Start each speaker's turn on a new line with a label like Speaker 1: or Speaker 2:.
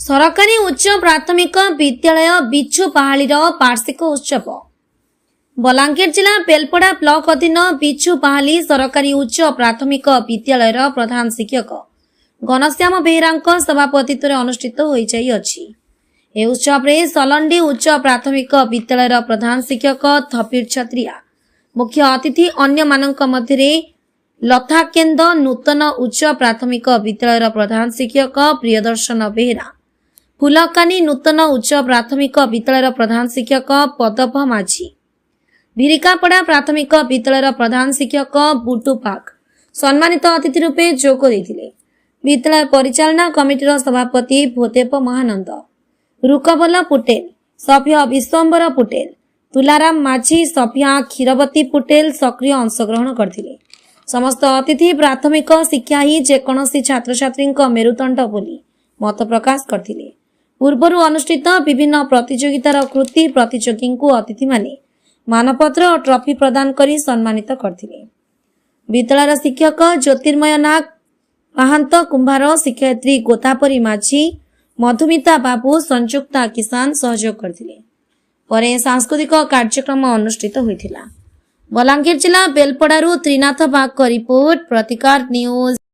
Speaker 1: ସରକାରୀ ଉଚ୍ଚ ପ୍ରାଥମିକ ବିଦ୍ୟାଳୟ ବିଛୁପାହାଳିର ବାର୍ଷିକ ଉତ୍ସବ। ବଲାଙ୍ଗୀର ଜିଲ୍ଲା ବେଲପଡ଼ା ବ୍ଲକ ଅଧୀନ ବିଛୁପାହାଲି ସରକାରୀ ଉଚ୍ଚ ପ୍ରାଥମିକ ବିଦ୍ୟାଳୟର ପ୍ରଧାନ ଶିକ୍ଷକ ଘନଶ୍ୟାମ ବେହେରାଙ୍କ ସଭାପତିତ୍ୱରେ ଅନୁଷ୍ଠିତ ହୋଇଯାଇଅଛି। ଏହି ଉତ୍ସବରେ ସଲଣ୍ଡି ଉଚ୍ଚ ପ୍ରାଥମିକ ବିଦ୍ୟାଳୟର ପ୍ରଧାନ ଶିକ୍ଷକ ଥପିର ଛତ୍ରିଆ ମୁଖ୍ୟ ଅତିଥି, ଅନ୍ୟମାନଙ୍କ ମଧ୍ୟରେ ଲଥାକେନ୍ଦ ନୂତନ ଉଚ୍ଚ ପ୍ରାଥମିକ ବିଦ୍ୟାଳୟର ପ୍ରଧାନ ଶିକ୍ଷକ ପ୍ରିୟଦର୍ଶନ ବେହେରା, ଫୁଲକାନି ନୂତନ ଉଚ୍ଚ ପ୍ରାଥମିକ ବିଦ୍ୟାଳୟର ପ୍ରଧାନ ଶିକ୍ଷକ ପଦଭ ମାଝୀ, ଭିରିକାପଡ଼ା ପ୍ରାଥମିକ ବିଦ୍ୟାଳୟର ପ୍ରଧାନ ଶିକ୍ଷକ ବୁଟୁ ପାକ୍ ସମ୍ମାନିତ ଅତିଥି ରୂପେ ଯୋଗ ଦେଇଥିଲେ। ବିଦ୍ୟାଳୟ ପରିଚାଳନା କମିଟିର ସଭାପତି ଭୂଦେବ ମହାନନ୍ଦ, ରୁକବଲ ପୁଟେଲ, ସଭ୍ୟ ବିଶ୍ୱମ୍ବର ପୁଟେଲ, ତୁଲାରାମ ମାଝୀ, ସଭ୍ୟା କ୍ଷୀରବତୀ ପୁଟେଲ ସକ୍ରିୟ ଅଂଶଗ୍ରହଣ କରିଥିଲେ। ସମସ୍ତ ଅତିଥି ପ୍ରାଥମିକ ଶିକ୍ଷା ହିଁ ଯେକୌଣସି ଛାତ୍ରଛାତ୍ରୀଙ୍କ ମେରୁଦଣ୍ଡ ବୋଲି ମତ ପ୍ରକାଶ କରିଥିଲେ। ପୂର୍ବରୁ ଅନୁଷ୍ଠିତ ବିଭିନ୍ନ ପ୍ରତିଯୋଗିତାର କୃତି ପ୍ରତିଯୋଗୀଙ୍କୁ ଅତିଥିମାନେ ମାନପତ୍ର ଓ ଟ୍ରଫି ପ୍ରଦାନ କରି ସମ୍ମାନିତ କରିଥିଲେ। ବିଦ୍ୟାଳୟର ଶିକ୍ଷକ ଜ୍ୟୋତିର୍ମୟ ନାଗ, ମହାନ୍ତ କୁମ୍ଭାର, ଶିକ୍ଷୟିତ୍ରୀ ଗୋତାପରୀ ମାଝୀ, ମଧୁମିତା ବାବୁ, ସଂଯୁକ୍ତା କିଷାନ ସହଯୋଗ କରିଥିଲେ। ପରେ ସାଂସ୍କୃତିକ କାର୍ଯ୍ୟକ୍ରମ ଅନୁଷ୍ଠିତ ହୋଇଥିଲା। ବଲାଙ୍ଗୀର ଜିଲ୍ଲା ବେଲପଡ଼ାରୁ ତ୍ରିନାଥ ବାଗଙ୍କ ରିପୋର୍ଟ, ପ୍ରତିକାର ନ୍ୟୁଜ୍।